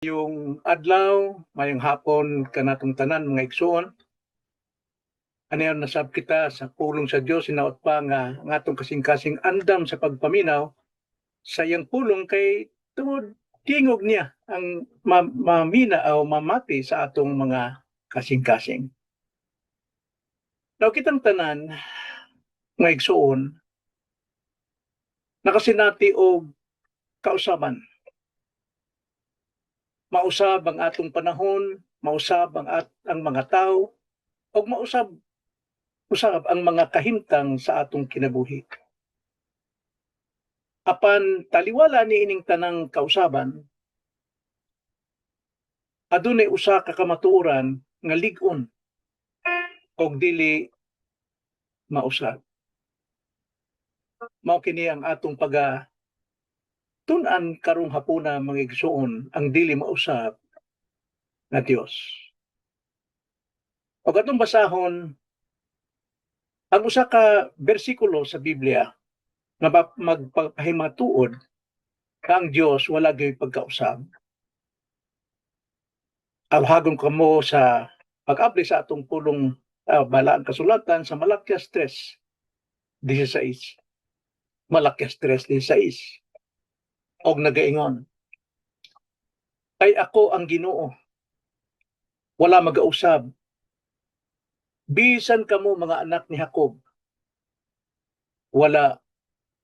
Maayong adlaw, maayong hapon kanatong tanan, mga igsoon. Aniyon nasab kita sa pulong sa Dios, hinaot pa nga ang atong kasing-kasing andam sa pagpaminaw sa iyang pulong kay tungod tingog niya ang mamina o mamati sa atong mga kasing-kasing. Now kitang tanan, mga igsoon, nakasinati og kausaban. Mausab ang atong panahon, mausab ang mga tao, ug mausab usab ang mga kahimtang sa atong kinabuhi. Apan taliwala ni ining tanang kausaban, adunay usa ka kamatuoran nga lig-on og dili mausab. Mao kini ang atong paga tun-an karong hapuna, mga igsoon, ang dili mausab nga Dios. Og atong basahon ang usa ka bersikulo sa Biblia nga magpahimatuod nga ang Dios wala gyud pagkausab. Awhagon kamo sa pag-abli sa atong pulong, balaang kasulatan sa Malakias 3:16. Malakias 3:16. Og nagaingon, "Kay ako ang Ginoo, wala magausab. Bisan kamo mga anak ni Jacob, wala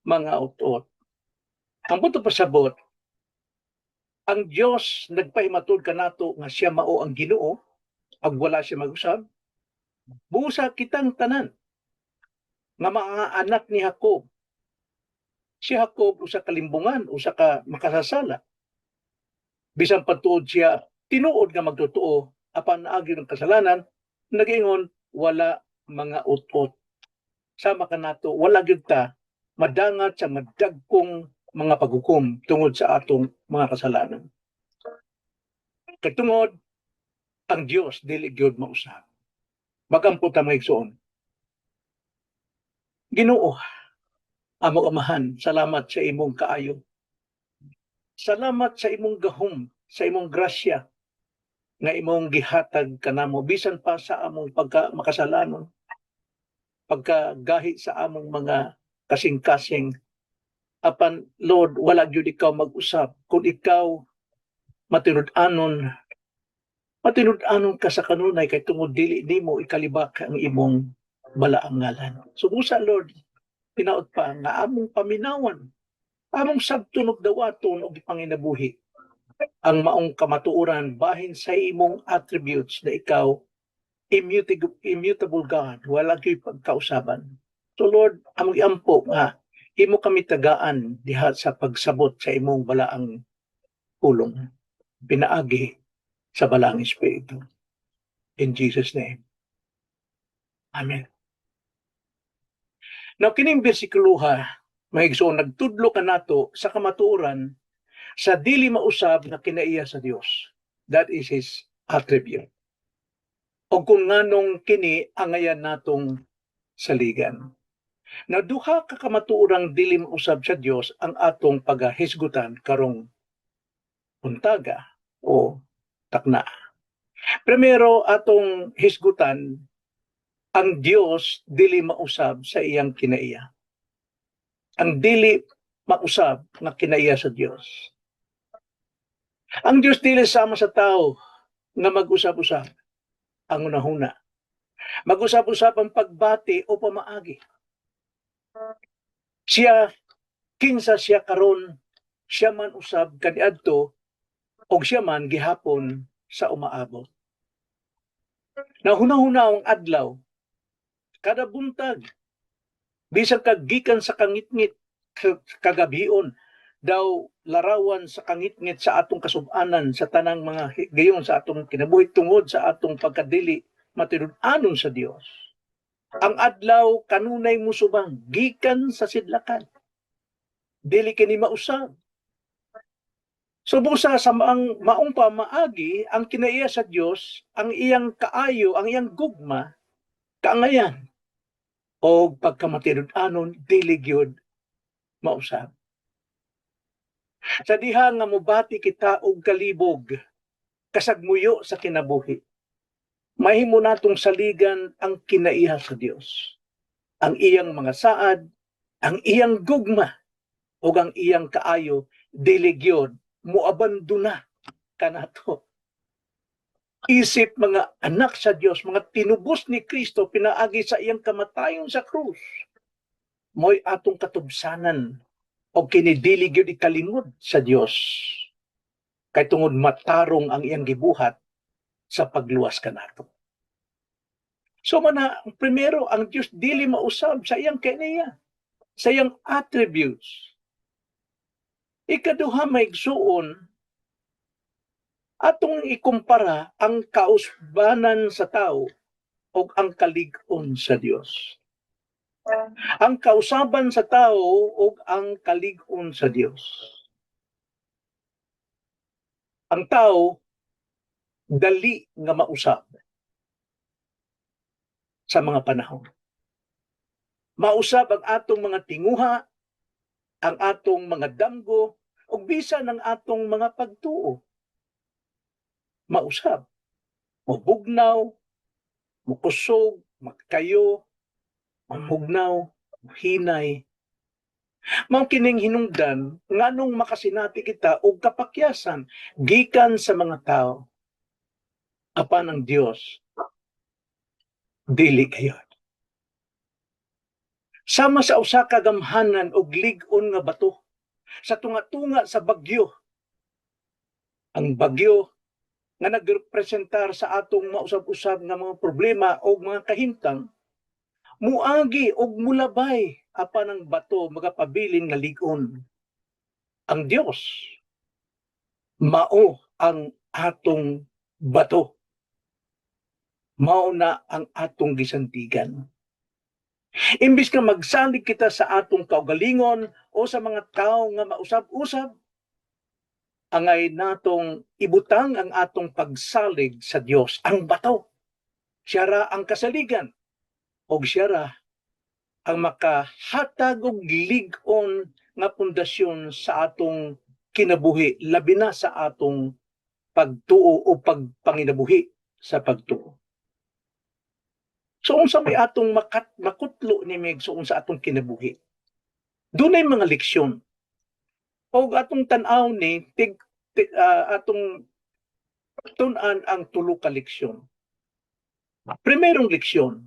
mga ut-ot." Ang punto pasabot, ang Dios nagpahimatud kanato nga siya mao ang Ginoo, ag wala siya mag-usab. Busa kitang tanan nga mga anak ni Jacob. Si Jacob usa ka limbungan, usa ka makasasala. Bisan pagtuod siya tinuod nga magtotoo, apan naagi ng kasalanan, nagaingon wala mga ut-ot. Sama kanato, wala gyud ta madangat sa madagkong mga paghukom tungod sa atong mga kasalanan. Kay tungod ang Dios dili gyud mausab. Magampo ta, mga igsoon. Ginoo, among Amahan, salamat sa imong kaayo. Salamat sa imong gahom, sa imong grasya nga imong gihatag kanamo bisan pa sa among pagka makasalanon, pagkagahi sa among mga kasing-kasing. Apan Lord, wala gyud ikaw mag-usab. Kung ikaw matinud-anon, matinud-anon ka sa kanunay kay tungod dili nimo ikalibak ang imong balaang ngalan. So busa Lord, hinaot pa nga among paminawan, among sabton ug dawaton og ipanginabuhi ang maong kamatuoran bahin sa imong attributes na ikaw immutable, immutable God, wala gyud pagkausaban. So Lord, among iampo nga imo kami tagaan diha sa pagsabot sa imong balaang pulong pinaagi sa Balaang Espiritu. In Jesus' name. Amen. Now kining bersikuloha, mga igsoon, nagtudlo kanato sa kamatuoran sa dili mausab na kinaiya sa Dios. That is His attribute. O kung nganong kini angayan natong saligan. Na duha ka kamatuorang dili mausab sa Dios ang atong pagahisgutan karong buntaga o takna. Primero, atong hisgutan ang Dios dili mausab sa iyang kinaiya. Ang dili mausab nga kinaiya sa Dios. Ang Dios dili sama sa tao nga mag-usab-usab ang hunahuna. Mag-usab-usab ang pagbati o pamaagi. Siya, kinsa siya karon, siya man usab kaniadto og siya man gihapon sa umaabot. Nahuna-huna ang adlaw, kada buntag, bisan kag gikan sa kangitngit kagabion, daw larawan sa kangitngit sa atong kasub-anan sa tanang mga gayon sa atong kinabuhi tungod sa atong pagkadili matinud-anon sa Dios. Ang adlaw kanunay musubang gikan sa sidlakan. Dili kini mausab. So busa sa maong pamaagi, ang kinaiya sa Dios, ang iyang kaayo, ang iyang gugma, kaangayan o pagkamatinud-anon dili gyud mausab. Sa diha nga mobati kita og kalibog, kasagmuyo sa kinabuhi, mahimo natong saligan ang kinaiha sa Dios. Ang iyang mga saad, ang iyang gugma, ug ang iyang kaayo, dili gyud moabandona kanato. Isip mga anak sa Dios, mga tinubos ni Kristo pinaagi sa iyang kamatayon sa krus, mo'y atong katubsanan o kini dili gyud ikalimod sa Dios. Kay tungod matarong ang iyang gibuhat sa pagluwas kanato. So mana, ang primero, ang Dios dili mausab sa iyang kinaiya, sa iyang attributes. Ikaduha, mga igsuon, atong ikumpara ang kausbanan sa tao o ang kalig-on sa Dios. Ang kausaban sa tao o ang kalig-on sa Dios. Ang tao dali nga mausab sa mga panahon. Mausab ang atong mga tinguha, ang atong mga damgo, ug bisan ang atong mga pagtuo. Mausab. Mubugnaw, mukusog, makayo, mamugnaw, hinay. Mao kining hinungdan nganong makasinati kita og kapakyasan gikan sa mga tao. Apan ang Dios dili kayo. Sama sa usa ka gamhanan og lig-on nga bato sa tunga-tunga sa bagyo. Ang bagyo nga nagrepresentar sa atong mausab-usab nga mga problema o mga kahimtang, muagi og mulabay, apan ang bato magapabilin nga lig-on. Ang Dios mao ang atong bato. Mao na ang atong gisandigan. Imbis nga magsalig kita sa atong kaugalingon o sa mga tao nga mausab-usab, angay natong ibutang ang atong pagsalig sa Dios, ang bato. Siya ra ang kasaligan og siya ra ang makahatag og lig-on nga pundasyon sa atong kinabuhi, labi na sa atong pagtuo o pagpanginabuhi sa pagtuo. So unsa may atong makutlo ni Meg so sa atong kinabuhi? Dunay mga leksyon. Og atong tan-aw ni atong tun-an ang tulo ka leksyon. Primerong leksyon,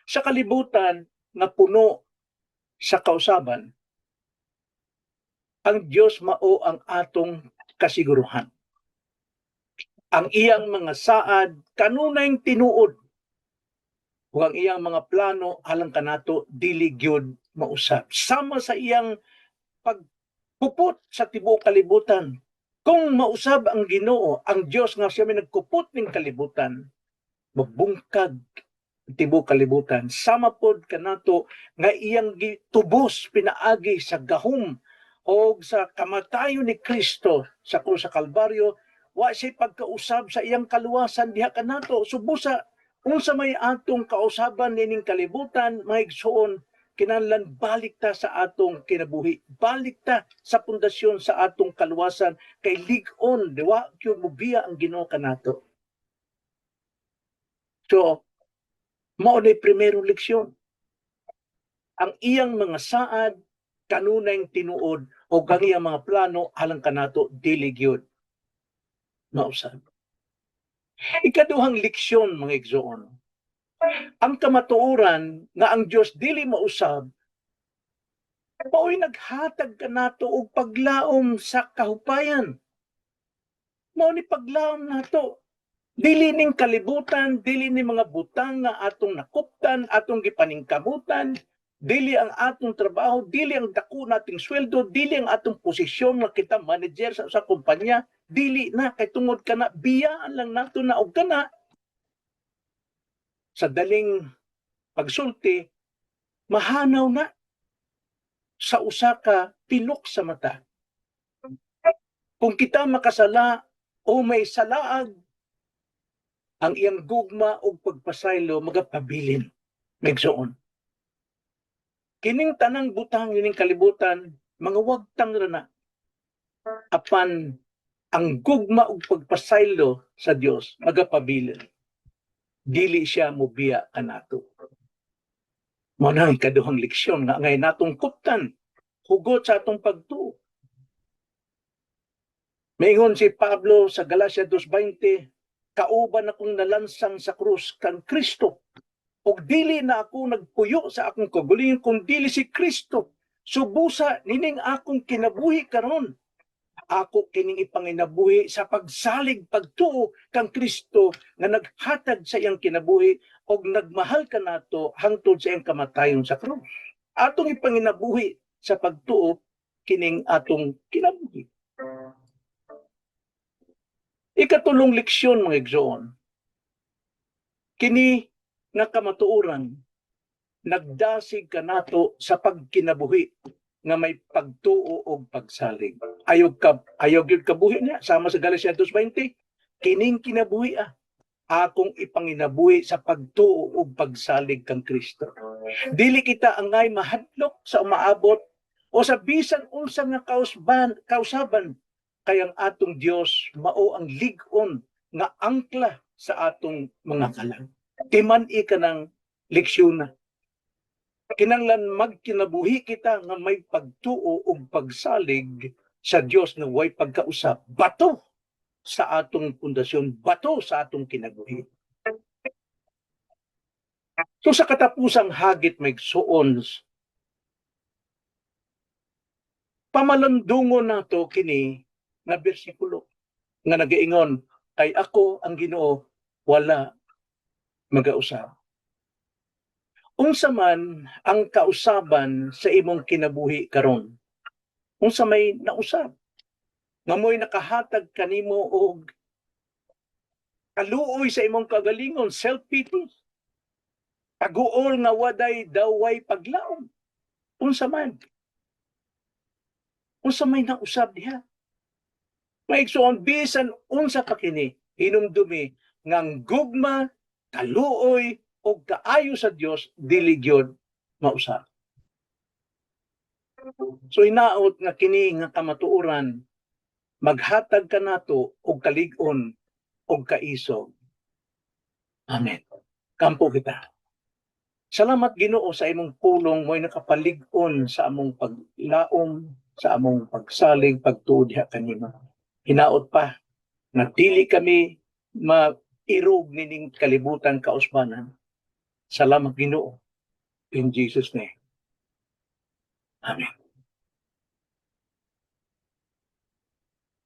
sa kalibutan nga puno sa kausaban, ang Dios mao ang atong kasiguruhan. Ang iyang mga saad kanunayng tinuod ug ang iyang mga plano alang kanato dili gyud mausab. Sama sa iyang pagkupot sa tibuok kalibutan. Kung mausab ang Ginoo, ang Dios nga siya may nagkupot ning kalibutan, mabungkag ang tibuok kalibutan. Sama pod kanato nga iyang gitubos pinaagi sa gahom o sa kamatayon ni Kristo sa krus sa Kalbaryo, wa siya pagkausab sa iyang kaluwasan diha kanato. Subusa unsa may atong kausaban nining kalibutan, mga igsoon, kinahanglan balik ta sa atong kinabuhi, balik ta sa pundasyon sa atong kaluwasan, kay lig-on, wa gyud mobiya ang Ginoo kanato. So mao na primerong leksyon: ang iyang mga saad kanunayng tinuod o ang iyang mga plano alang kanato dili gyud mausab. Ikaduhang leksyon, mga igsoon, ang kamatuoran nga ang Dios dili mausab mao'y naghatag kanato og paglaom sa kahupayan. Mao ni paglaom nato. Dili ning kalibutan, dili ni mga butang nga atong nakuptan, atong gipaningkamutan, dili ang atong trabaho, dili ang dako nating sweldo, dili ang atong posisyon nga kita manager sa kumpanya, dili na, kay tungod kana biyaan lang nato na og kana sa daling pagsulti, mahanaw na sa usa ka pilok sa mata. Kung kita makasala o may salaag, ang iyang gugma ug pagpasaylo magapabilin, mga igsoon. Kining tanang butang ining kalibutan Mga wagtang ra na. Apan ang gugma ug pagpasaylo sa Dios magapabilin. Dili siya mobiya kanato. Mao na ang ikaduhang leksyon nga angay natong kuptan hugot sa atong pagtuo. Maingon si Pablo sa Galacia 2:20, "Kauban akong nalansang sa krus kang Kristo. Ug dili na ako nagpuyo sa akong kaugalingon kung dili si Kristo. Subusa nining akong kinabuhi karon, ako kining ipanginabuhi sa pagsalig, pagtuo kang Kristo nga naghatag sa iyang kinabuhi og nagmahal kanato hangtod sa iyang kamatayon sa krus." Atong ipanginabuhi sa pagtuo kining atong kinabuhi. Ikatulong leksyon, mga igsoon. Kini nga kamatuoran nagdasig kanato sa pagkinabuhi nga may pagtuo og pagsalig. Ayaw gyud kabuhi niya sama sa Galatia 2:20. Kining kinabuhi akong ipanginabuhi sa pagtuo ug pagsalig kang Kristo. Dili kita angay mahadlok sa umaabot o sa bisan unsa nga kausaban kay ang atong Dios mao ang lig-on nga angkla sa atong mga kalag. Timan-i kanang leksyon na. Kinanglan magkinabuhi kita nga may pagtuo ug pagsalig sa Dios nga way pagkausap. Bato sa atong pundasyon, bato sa atong kinabuhi. So sa katapusang hagit, mga igsoon, pamalandungon nato kini nga bersikulo nga nagaingon, "Kay ako ang Ginoo, wala magausab." Unsa man ang kausaban sa imong kinabuhi karon? Unsa may nausab nga mo'y nakahatag kanimo og kaluoy sa imong kagalingon, self-pity, kaguol nga waday daway paglaom? Unsa man? Unsa may nausab diha? Mga igsoon, bisan unsa pa kini, hinumdumi nga ang gugma, kaluoy o kaayo sa Dios dili gyud mausab. So hinaot nga kini nga kamatuoran maghatag kanato og kalig-on og kaisog. Amen. Kampo kita. Salamat, Ginoo, sa imong pulong mo'y nakapalig-on sa among paglaom, sa among pagsalig, pagtuo diha kanimo. Hinaot pa nga dili kami mairog nining kalibutan kausbanan. Salamat, Ginoo. In Jesus' name. Amen.